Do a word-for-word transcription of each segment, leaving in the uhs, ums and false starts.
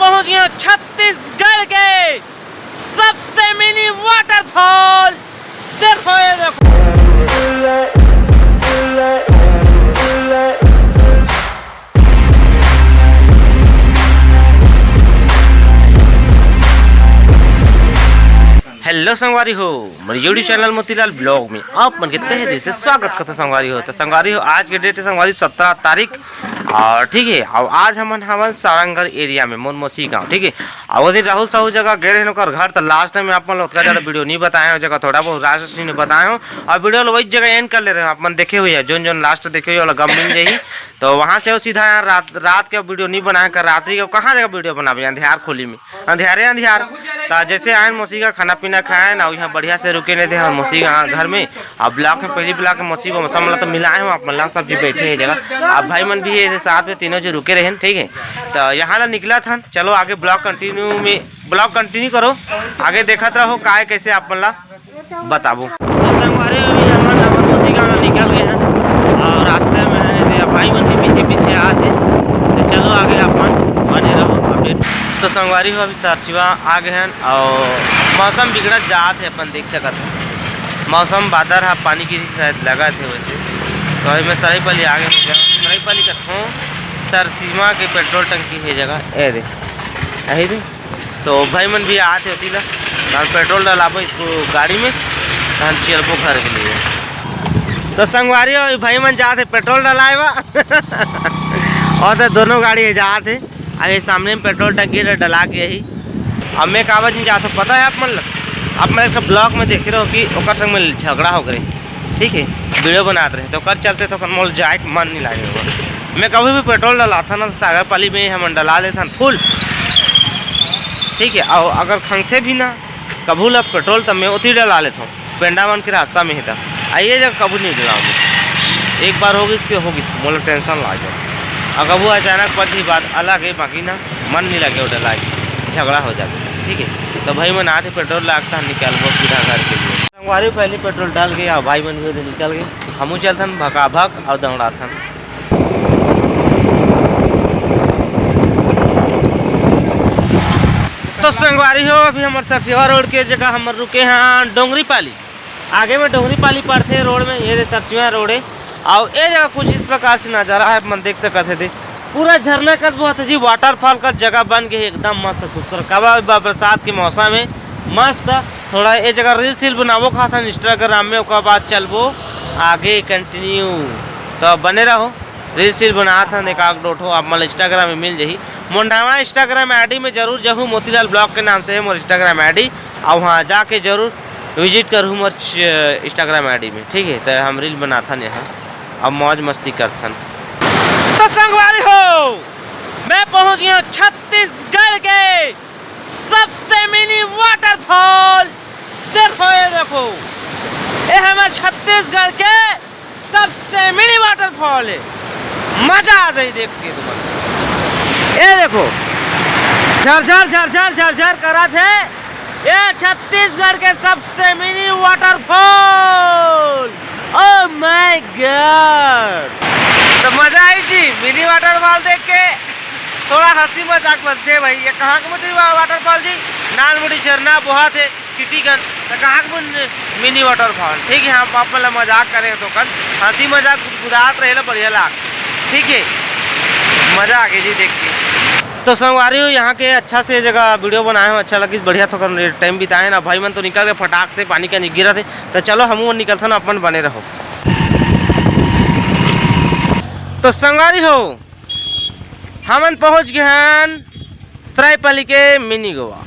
पहुंच गए छत्तीसगढ़ के सबसे मिनी वाटरफॉल। देखो, ये देखो। हेलो संगवारी हो, मोर YouTube चैनल मोतीलाल ब्लॉग में आप मन के तहे दिल से स्वागत करता संगवारी हो। तो संगवारी हो, आज के डेट है संगवारी सत्रह तारीख, और ठीक है, और आज हमन हवन सारंगढ़ एरिया में मोर मौसी गाँव, ठीक है। और वो दिन राहुल साहू जगह गए रहे ओकर घर, तो लास्ट में आप मन ला ओतका ज्यादा वीडियो नहीं बताए हो, जगह थोड़ा बहुत राशि ने बताए हो, और वीडियो ला वही जगह एंड कर ले रहे हो। आप मन देखे हुए हैं, जोन जोन लास्ट देखे हुए वाला गम मिल जाही। तो वहाँ से वो सीधा यहाँ रात, रात के वीडियो नहीं बनाए कर, रात्रि के कहाँ जगह वीडियो बनाबे, अंधियार खोली में, अंधियारे अंधियार। तो जैसे आयन मौसी का खाना पीना खायन, और यहाँ बढ़िया से रुके नहीं थे हम मौसी का घर में। अब ब्लॉक में, पहली ब्लॉक में मौसी को मौसा मतलब मिलाए हो, आप मतलब सब जी बैठे हैं जगह। अब भाई मन भी ये साथ में तीनों जो रुके रहे, ठीक है। तो यहाँ ला निकला था, चलो आगे ब्लॉग कंटिन्यू में, ब्लॉग कंटिन्यू करो, आगे देखत रहो काय कैसे आप मतलब बताबो। तो संगवारी हो, अभी हमन अपन मौसी गाँव ला निकल गए हैं और रास्ते में है, ये भाई मन भी पीछे पीछे आत हे। तो चलो आगे अपन बने रहो अपडेट। तो संगवारी हो, अभी सरसिवा आ गए हैं और मौसम बिगड़त जात है, अपन देख सकत हैं मौसम बादर हा, पानी की शायद लगत है वैसे। तो अभी मैं सराईपाली आ गए हूँ, सराईपाली का हूँ, सरसिवा के पेट्रोल टंकी है जगह, ए दे, यही दे। तो भाई मन भी आत हे ओती ला, हम पेट्रोल डलाबो इसको गाड़ी में, हम चलबो घर के लिए। तो संगवारी हो, भाई मन जात हे पेट्रोल डलाए बा। और तो दोनों गाड़ी हे जात हे, अभी सामने में पेट्रोल टंकी ला डला के यही। अब मैं काबर नहीं जात हूँ पता है आप मन ला? आप मन एक ठो ब्लॉग में देखे रहो कि ओकर संग में झगड़ा हो गए, ठीक है, वीडियो बनात रहे, तो ओकर चलते तो मोर जाए के मन नहीं लागे होगा। मैं कभी भी पेट्रोल डलाथन ना, सागरपाली में हमन डला लेथन फुल, ठीक है। और अगर खंगथे भी ना कभू ला पेट्रोल, तब मैं ओती डला लेथन, पेंडा मन के रास्ता में ही था। आ ये जगह कभू नहीं डलाऊँ, एक बार हो गई के हो गई, मोला टेंशन लाग गया। और कभू अचानक पड़ गई बात अलग है, बाकी ना मन नहीं लगे वो डलाए, झगड़ा हो जाता, ठीक है। तो भाई मन आते पेट्रोल लागता, निकलबो सीधा घर के लिए। संगवारी पहले पेट्रोल डाल के, आ भाई मन भी उधर निकल गए, हमू चलथन भकाभक और दौड़ाथन। तो संगवारी हो, अभी हमर सरसेवा रोड के जगह हमर रुके हैं डोंगरीपाली। आगे में डोंगरीपाली पड़थे रोड में, ये दे सरसेवा रोड है। और ये जगह कुछ इस प्रकार से नजारा है, अपन देख सकत है दे, पूरा झरना कस बहुत है जी, वाटरफॉल का जगह बन गई, एकदम मस्त खूबसूरत। कब अब बरसात के मौसम है, मस्त। थोड़ा ये जगह रील्स वील बनाबो खाथन इंस्टाग्राम में, ओकर बाद चलबो आगे कंटिन्यू। तो बने रहो, रील्स वील बनात हन, एक आध दो ठो आप मन इंस्टाग्राम में मिल जाही। मोंढावा इंस्टाग्राम आईडी में जरूर जाहू, मोतीलाल ब्लॉग के नाम से है मोर इंस्टाग्राम आईडी, और वहाँ जाके जरूर विजिट करहू मोर च-, इंस्टाग्राम आईडी में, ठीक है। तो हम रील बनाथन यहाँ, अब मौज मस्ती करथन। तो संगवारी हो, मैं पहुँच गया छत्तीसगढ़ के सबसे मिनी वाटरफॉल। देखो, ये देखो, ये हमारे छत्तीसगढ़ के सबसे मिनी वाटरफॉल है। मजा आ जाए देख के तुम्हारे। ये देखो, झरझर झरझर झरझर करा थे। ये छत्तीसगढ़ के सबसे mini waterfall. Oh my God, तो मजा आई जी मिनी वाटरफॉल देख के। थोड़ा हंसी मजाक बनते भाई। ये कहाँ का मिनी वाटरफॉल जी? नानमुड़ी झरना बहुत है। सिटी गन, तो कहाँ के मिन-, मिनी वाटरफॉल, ठीक है। हम आप मतलब मजाक करे तो कन हंसी मजाक गुदगुदात रहे ला बढ़िया लाग, ठीक है। मजा आ गई जी देख के। तो संगवारी हो, यहाँ के अच्छा से जगह वीडियो बनाए हो, अच्छा लगी, बढ़िया थोड़ा टाइम बिताए ना। भाई मन तो निकल के फटाक से पानी का गिरा थे, तो चलो हम निकलथन, अपन बने रहो। तो संगवारी हो, हमन पहुँच गए हन सरायपाली के मिनी गोवा।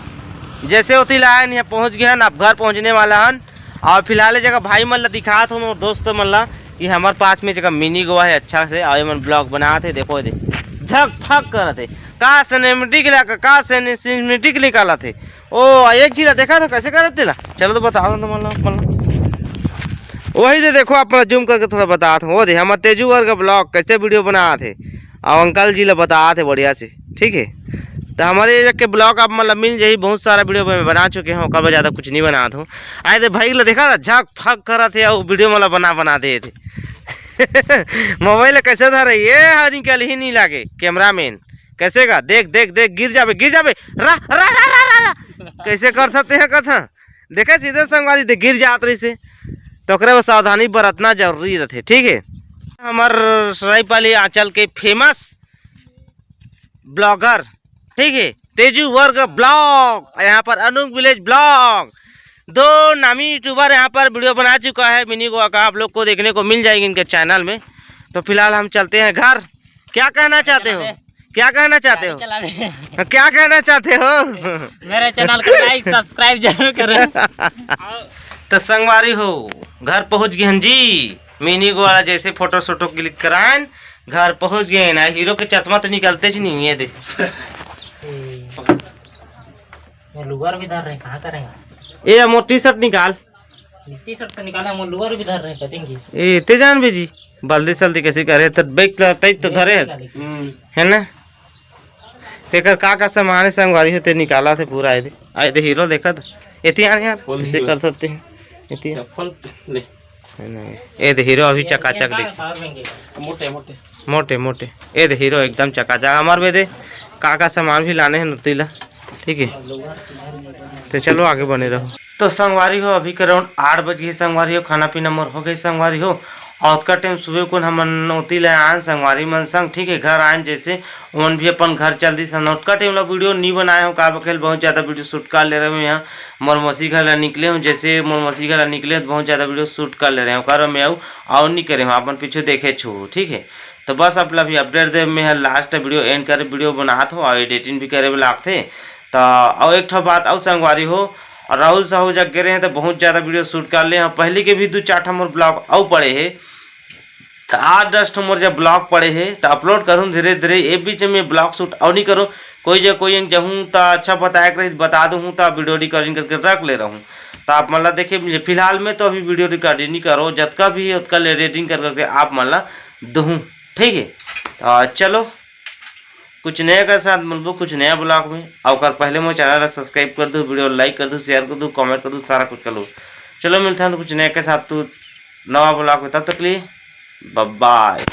जैसे होती लाइन यहाँ पहुँच गए हन, अब घर पहुँचने वाला हन। और फिलहाल ये जगह भाई मन ला दिखात हूँ, मोर दोस्त मन ला, कि हमारे पास में जगह मिनी गोवा है अच्छा से, और ये मन ब्लॉग बनात हे, देखो दे, झक फक करत हे, का सिनेमेटिक इलाका, का सिने-, सिनेमेटिक निकालत हे। ओ, एक चीज देखा था कैसे करत तेला, चलो तो बता दो तुम लोग, मतलब। वही दे देखो, आप जूम करके थोड़ा बतात हूँ, वो दे हमारे तेजू वर्ग ब्लॉग कैसे वीडियो बनात हे, और अंकल जी ला बतात हे बढ़िया से, ठीक है। तो हमारे ये के ब्लॉग आप मतलब मिल जाही, बहुत सारा वीडियो मैं बना चुके हूँ, कब ज्यादा कुछ नहीं बनात हूँ। आए दे भाई ला देखा था, झक फक करत हे, और वीडियो मतलब बना बना दे थे। मोबाइल कैसे धरे, ये हा निकल ही नहीं लागे, कैमरामैन कैसे गा? देख, देख, देख, गिर जाबे, गिर जाबे। रा, रा, रा, रा, रा, रा। कैसे करथा तेहा कथा? देखे सीधे संगवारी दे गिर जात रहिसे। तो ओकरे बर सावधानी बरतना जरूरी रथे, ठीक है। हमर सरायपाली आंचल के famous blogger, ठीक है, तेजू वर्ग blog, यहाँ पर अनूप विलेज blog, दो नामी YouTuber यहाँ पर video बना चुका है मिनी गोवा का, आप लोग को देखने को मिल जाएगी इनके चैनल में। तो फिलहाल हम चलते हैं घर। क्या कहना चाहते हो? क्या कहना चाहते हो? चला दे। हाँ, क्या कहना चाहते हो? मेरे चैनल को लाइक सब्सक्राइब जरूर करें। तो संगवारी हो, घर पहुंच गए हैं जी। मिनी गोवा जैसे फोटो सोटो क्लिक कराएं, घर पहुंच गए ना। हीरो के चश्मा तो निकलते ही नहीं है, दे। ए, वो लुगर भी धर रहे, कहाँ करेंगे? ए, मोर टी शर्ट निकाल। टी शर्ट तो निकाला, वो लुगर भी धर रहे, कटेंगे। ए, ते जान बे जी, बल्दी सल्दी कैसे करे, तो बैग ला तई तो धरे है, निकाले। हम्म। है ना? तेकर का का सामान है संगवारी हो, ते निकाला थे पूरा। आए दे, आए दे हीरो, देखा तो एती आने यार, बोल कैसे हीरो। कर सकते हैं एती। चप्पल ले। है ना? ए दे हीरो अभी चकाचक देख। मोटे, मोटे। मोटे, मोटे। ए दे हीरो एकदम चकाचक। हमार बे दे का का सामान भी लाने हैं नती ला, ठीक है? तो चलो आगे बने रहो। तो संगवारी हो, अभी के राउंड आठ बज गई संगवारी हो, खाना पीना मोर हो गई संगवारी हो। और ओतका टाइम सुबह कुन हमन ओती ले आन संगवारी मन संग, ठीक है, घर आन जैसे ओमन भी अपन घर चल दिस। ओतका टाइम ला वीडियो नी बनाए हो, का बखेल बहुत ज़्यादा वीडियो शूट कर ले रहे हो। यहाँ मोर मौसी घर ला निकले हूँ, जैसे मोर मौसी घर ला निकले हूँ, बहुत ज़्यादा वीडियो शूट कर ले रहे हो, कारण मैं आऊ और नहीं करे हूँ, अपन पीछे देखे छू, ठीक है। तो बस आप ला भी अपडेट दे, मैं लास्ट वीडियो एंड करे वीडियो बनात हो और एडिटिंग भी करे ला लागथे। तो और एक ठो बात और संगवारी हो, राहुल साहू जग गे रहे हैं तो बहुत ज़्यादा वीडियो शूट कर ले हैं। पहले के भी दो चार ठो मोर ब्लॉग अउ पड़े हे, तो आठ दस ठो मोर जब ब्लॉग पड़े हे तो अपलोड करूँ धीरे धीरे। ये बीच में ब्लॉग शूट अउ नहीं करूँ, कोई जगह कोई जहूँ तो अच्छा बताए के रही बता दूँ तो वीडियो रिकॉर्डिंग करके रख ले रहूँ। तो आप मन ला देखे फिलहाल में तो अभी वीडियो रिकॉर्डिंग नहीं करो, जतका भी हे उतका एडिटिंग कर करके आप मन ला दूँ, ठीक है। तो चलो कुछ नया के साथ मिलबो कुछ नया ब्लॉग में। और ओकर पहले मोर चैनल ला सब्सक्राइब कर दो, वीडियो लाइक कर दो, शेयर कर दो, कमेंट कर दो, सारा कुछ कर लो। चलो मिलते हैं कुछ नया के साथ तू नवा ब्लॉग में, तब तक के लिए बाय बाय।